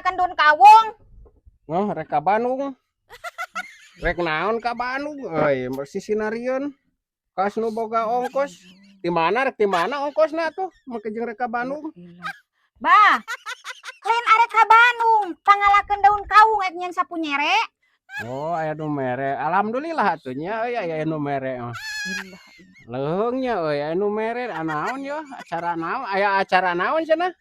pangngalakeun daun kawung. Oh, rek ka Bandung. Rek naon ka Bandung euy, sisinarieun. Kas nu boga ongkos. Di mana rek di mana ongkosna tuh make jeung rek ka Bandung? Bah, lain arek ka Bandung, pangngalakeun daun kawung ek nyieun sapu nyere. Oh, aya nu mere. Alhamdulillah atuh nya euy, aya nu mere mah. Leuheung nya euy, aya nu mere naon yo, acara naon? Aya acara naon cenah?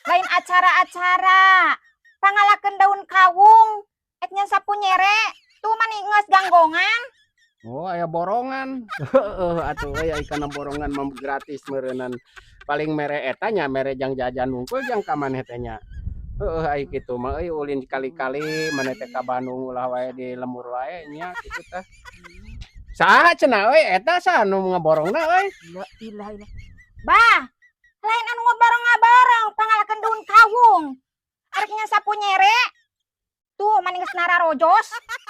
Lain acara-acara. Pangngalakeun daun kawung ek nyieun sapu nyere. Tuh mani geus ganggongan. Oh, aya borongan. Heeh atuh euy, ai kana borongan mah gratis meureunan. Paling mere eta nya, mere jang jajan wungkul jang ka maneh teh nya. Heeh, ai kitu mah euy, ulin kali-kali maneh teh ka Bandung, ulah wae di lembur wae nya kitu tah. Saha cenah euy eta, saha nu ngaborongna euy? La ilaha illallah. Bah, lain anu ngaborong-ngaborong, pangngalakeun daun kawung. Arek nyieun sapu nyere. Tuh mani geus nararojos.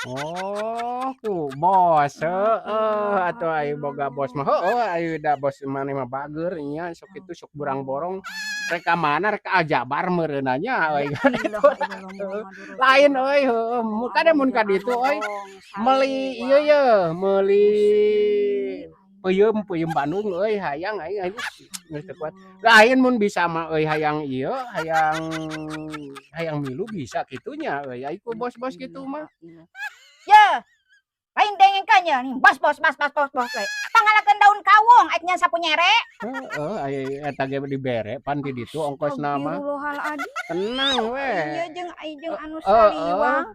Oh, ku bos. Heeh, atuh ai boga bos mah heueuh, ai da bos maneh mah bager nya, sok kitu sok borang-borong. Rek ka mana, rek ka Aljabar meureunna nya euy. Lain euy, heueuh, kade mun ka ditu euy meuli ieu ye, meuli peuyeum, peuyeum Bandung euy, hayang aing, aing geus teu kuat. Lain mun bisa mah euy, hayang ieu, hayang hayang milu bisa kitu nya euy, ai ku bos-bos kitu mah. Ye. Lain dengengkeun ye, nih bos bos bos bos bos bos we. Pangngalakeun daun kawung ek nyieun sapu nyere. Heeh, ai eta ge dibere pan di ditu ongkosna mah. Astagfirullahaladzim. Tenang we. Iya, jeung ai jeung anu Heeh. saliwang.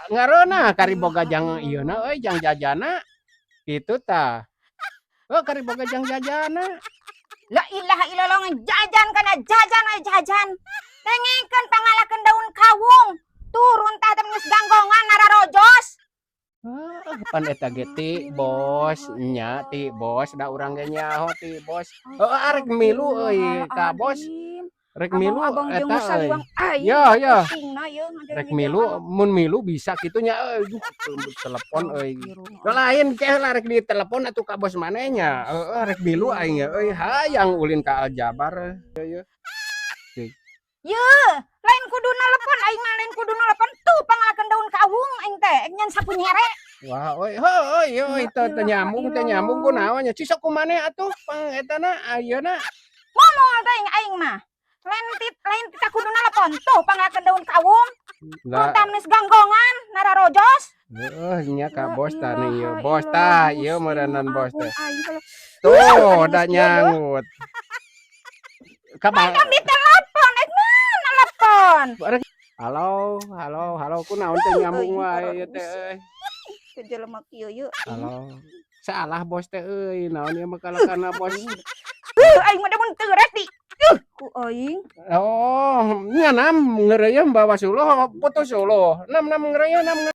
Ngareunah kari boga jang ieuna euy, jang jajana. Kitu tah. Heuh, kari boga jang jajana. La ilaha illallah, jajan kana jajan we jajan. Dengengkeun, pangngalakeun daun kawung. Turun tah teh geus ganggongan nararojos. Heeh, pan eta ge ti bos nya, ti bos, da urang ge nyaho ti bos. Heeh, arek milu euy ka bos. Rek milu Abang jeung eta euy. saliwang aing. Yo yo. Pusingna ye. Rek milu, mun milu bisa kitu nya euy, duh, telepon euy. Da lain ke lah, rek ditelepon atuh ka bos maneh nya. Heeh, rek milu aing euy, hayang ulin ka Aljabar. Ye. Ye, lain kudu nelepon aing mah, lain kudu nelepon, tuh pangngalakeun daun kawung aing teh ek nyieun sapu nyere. Wah, euy, heueuh euy, teu nyambung, teu nyambung kunaon nya. Cisok ku maneh atuh pang etana ayeuna. Moal teh aing mah. Lain tit lain tita kudu nelepon, tuh pangngalakeun daun kawung. Lah, Tah geus ganggongan nararojos. Heeh nya ka bos tah nih ieu, bos tah ieu meureunan bos teh. Tuh, Tuh, da nyangut. Ka Kan ditelepon ek mana telepon. Halo, halo, halo, kunaon teu nyambung wae ieu teh euy. Ke jelema kieu ye. Halo. Salah bos teh euy, naon ieu mah kalakana bos. Heuh, aing mah da mun teu rek di Ku aing. Oh, nya nam ngeureuyeum bawa suluh, putus suluh. Nam nam ngeureuyeum nam.